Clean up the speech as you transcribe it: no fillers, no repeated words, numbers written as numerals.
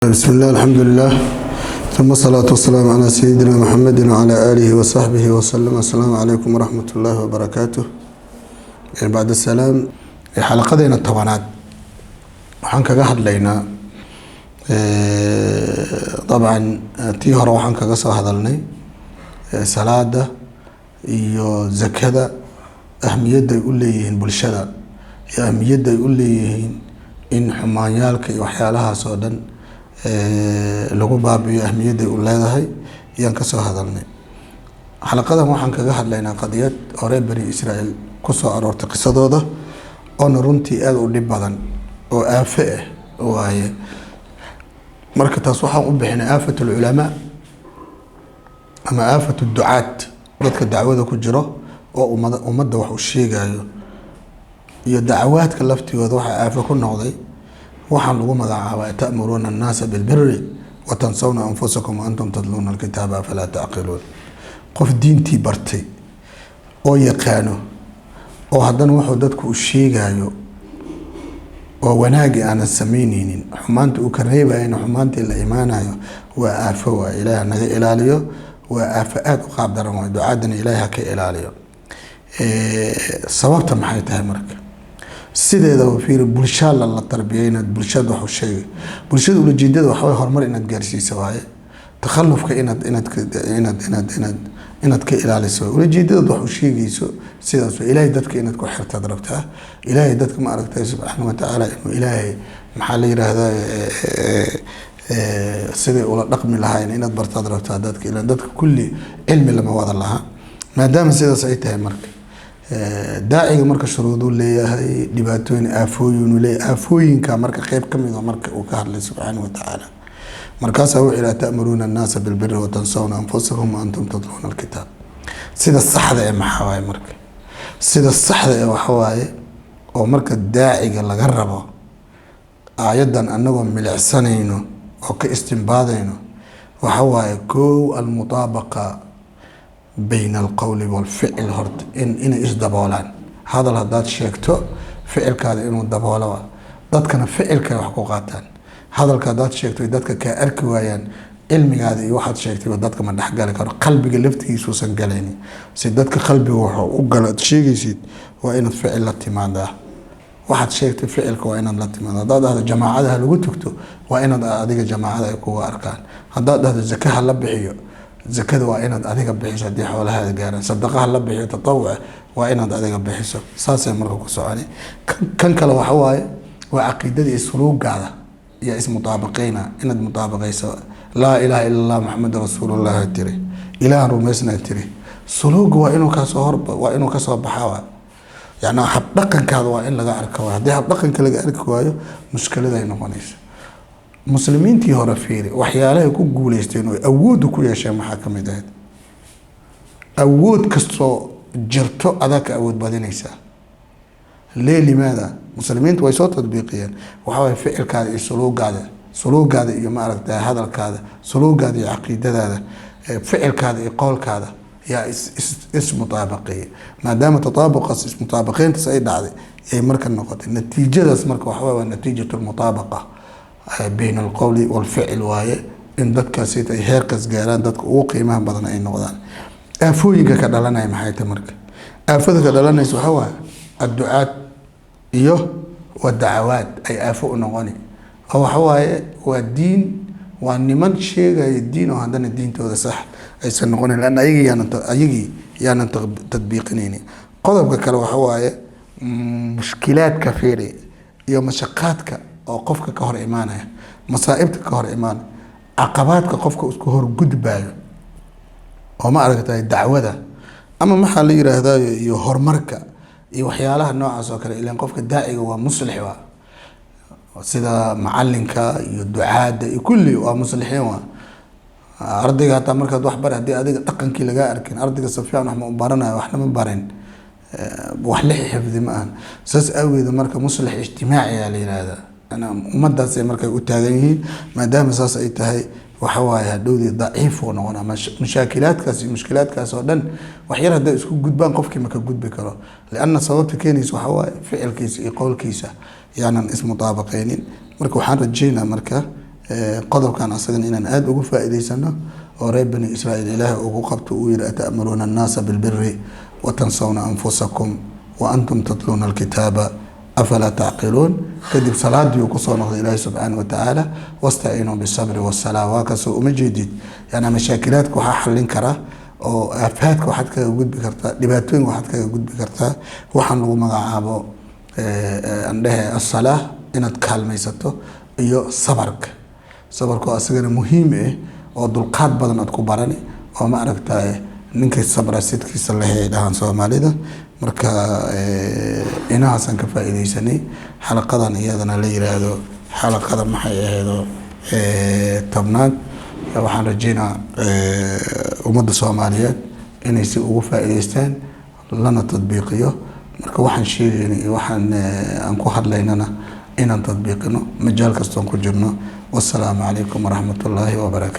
بسم الله، الحمد لله، ثم الصلاة والسلام على سيدنا محمد وعلى آله وصحبه وسلم. السلام عليكم ورحمة الله وبركاته. بعد السلام، xalaqadeena 10aad waxaan kaga hadlaynaa, dabcan tii hore waxaan kaga soo hadalnay salaada iyo zakada, ahmiyadda ay u leeyihiin bulshada iyo ahmiyadda ay u leeyihiin in xumaanyaalka iyo waxyaalahaas oo dhan lagu baabi'iyo, ahmiyadday u leedahay ayaan kasoo hadalnay. Xalaqadan waxaan kaga hadlaynaa qadiyad hore Bani Israa'iil kusoo aroortay, qisadooda oona runtii aada u dhib badan oo aafe ah waaye. Marka taas waxaan u bixinay aafat alculamaa ama aafat ducaat, dadka dacwada ku jiro oo ummadda wax u sheegayo iyo dacawaadka laftigooda. Waxaa aafo ku noqday waxaan lagu magacaabaa تأمرون الناس بالبر وتنسون أنفسكم وأنتم تتلون الكتاب أفلا تعقلون. Qof diintii bartay oo yaqaano oo haddana wuxuu dadku u sheegayo oo wanaagii aanan sameyneynin, xumaanta uu ka reebayana xumaantii la imaanayo, waa aafo. Waa Ilaah naga ilaaliyo, waa aafo aada u qaab daran waay. Ducaadana Ilaahay ha ka ilaaliyo. Sababta maxay tahay? Marka sideedaba fiiri, bulshaa la tarbiyay inaad bulshada wax u sheegay. Bulshada ulajeedada waxa way horumar inaad gaarsiiso waaye, takhalufka inaad ka ilaaliso waaye. Ulajeedadaad wax u sheegayso sidaas waa. Ilaahay dadka inaad ku xirtaad rabtaa, Ilaahay dadka ma aragtay subxaana wa tacaala inuu Ilaahay, maxaa la yiraahdaa, siday ula dhaqmi lahayn inaad bartaad rabtaa dadka. Ilaan dadka kulli cilmi lama wada laha. Maadaama sidaas ay tahay, marka daaciga marka shuruuduu leeyahay, dhibaatooyin, aafooyinuu leeyahay. Aafooyinka marka qeyb ka mid a marka uu ka hadlay subxaana wa tacaala, markaasaa wuxuu yihi: تأمرون الناس بالبر وتنسون أنفسكم وأنتم تتلون الكتاب. Sida saxda ee maxaa waaye? Marka sida saxda ee waxa waaye oo marka daaciga laga rabo, aayaddan anagoo milicsanayno oo ka istimbaadayno, waxa waaye: kow، المطابقة بين القول والفعل. Horta inay isdaboolaan. Hadal haddaad sheegto, ficilkaada inuu daboolo. Waa dadkana ficilkay wax ku qaataan. Hadalka haddaad sheegto dadka kaa arki waayaan, cilmigaada iyo waxaad sheegtay dadka ma dhexgali karo, qalbiga laftigiisuusan galaynin. Si dadka qalbiga wuxuu u galo aad sheegaysid, waa inaad ficil la timaadaa. Waxaad sheegtay ficilka waa inaad la timaado. Haddaad dhahdo jamaacada ha lagu tugto, waa inaad adiga jamaacada ay kuga arkaan. Haddaad dhahdo zaka ha la bixiyo, zakada waa inaad adiga bixiso haddii xoolahaada gaaraan. Sadaqa ha la bixiyo, tatawuc, waa inaad adiga bixiso. Saasay marka ku soconi. Kan kale waxa waaye waa caqiidada iyo suluugaada iyo ismutaabaqeyna, inaad mutaabaqeyso. لا إله إلا الله محمد رسول الله tiri, Ilaahan rumaysnaa tiri, suluuga waa inuu kasoo hor, waa inuu kasoo baxaa. Waa yani habdhaqankaada waa in laga arka waay. Haddii habdhaqanka laga arki waayo, mushkiladay noqonaysa. Muslimiintii hore fiiri, waxyaalahay ku guuleysteen oo awoodda ku yeesheen maxaa ka mid ahayd? Awood kastoo jirto adaa ka awood badinaysaa lee. Limaada muslimiintu way soo tadbiiqiyeen? Waxaa waye ficilkaada iyo suluugaada, suluugaada iyo maaragta hadalkaada, suluugaada iyo caqiidadaada, ficilkaada iyo qowlkaada yaa ismutaabaqeeyay. Maadaama tataabuqaas, ismutaabaqeyntaas ay dhacday, yay marka noqotay natiijadaas. Marka waxa waa نتيجة المطابقة بين القول والفعل waaye in dadkaasi ay heerkaas gaaraan, dadka ugu qiimaha badan ay noqdaan. Aafooyinka ka dhalanaya maxay tahay? Marka aafada ka dhalanaysa waxaa waaye adducaad iyo wadacawaad ay aafo u noqoni, oo waxa waaye waa diin, waa niman sheegaya diin oo haddana diintooda sax aysan noqonayn, lanna ayagii yaanan tadbiiqinaynin. Qodobka kale waxa waaye mushkilaadka fiiri iyo mashaqaadka oo qofka ka hor imaanaya, masaa'ibta ka hor imaanaya, caqabaadka qofka isku horgudbayo oo ma aragtay dacwada ama maxaa la yiraahdaa iyo horumarka iyo waxyaalaha noocaas oo kale. Ilaan qofka daaciga waa muslix, waa sida macalinka iyo ducaadda iyo kulli waa muslixiin. Waa ardayga hataa markaad wax bari, haddii adiga dhaqankii lagaa arkin, ardayga si fiican wax ma u baranayo, waxna ma barin, wax la xifdi ma ahan. Saas awgeed marka muslix ijtimaaci ayaa la yiraahdaa. Ummadaasay markay u taagan yihiin. Maadaama saas ay tahay, waxa waaye hadhowdii daciif uu noqonaa. Mashaakilaadkaas iyo mushkilaadkaas oo dhan wax yar hadday isku gudbaan, qofkii ma ka gudbi karo, lianna sababta keenaysa waxa waaye ficilkiisa iyo qowlkiisa yaanan ismutaabaqeynin. Marka waxaan rajeynaa marka Qodobkan asagana inaan aada ugu faa-iideysano oo reer Bani Israa'iil Ilaahay ugu qabto, uu yihi: "Ata'muruuna annaasa bilbiri watansawna anfusakum wa antum tatluuna alkitaaba, afalaa tacqiluun?" Kadib salaadii uu kusoo noqday Ilaahi subxaana wa tacaala: "Wastaciinuu bisabri wasalaa." Waa kasoo uma jeedid, yani mashaakilaadka waxaa xallin karaa oo aafaadka waxaad kaga gudbi kartaa, dhibaatooyinka waxaad kaga gudbi kartaa waxaan lagu magacaabo andhehe asalaa inaad kaalmaysato iyo sabarka. Sabarka oo asagana muhiim ah oo dulqaad badan aad ku barani oo ma aragtay, ninkay sabra sidkiisa lehe dhahaan Soomaalida. Marka inahaasaan ka faa-iideysanay xalaqadan, iyadana la yiraahdo xalaqada maxay aheedo 10aad. Waxaan rajeynaa ummadda Soomaaliyeed inay si ugu faa-iideystaan lana tadbiiqiyo. Marka waxaan sheegayna iyo waxaan aan ku hadlaynana inaan tadbiiqino majaal kastoon ku jirno. Wasalaamu calaykum waraxmat ullaahi wabarakaatu.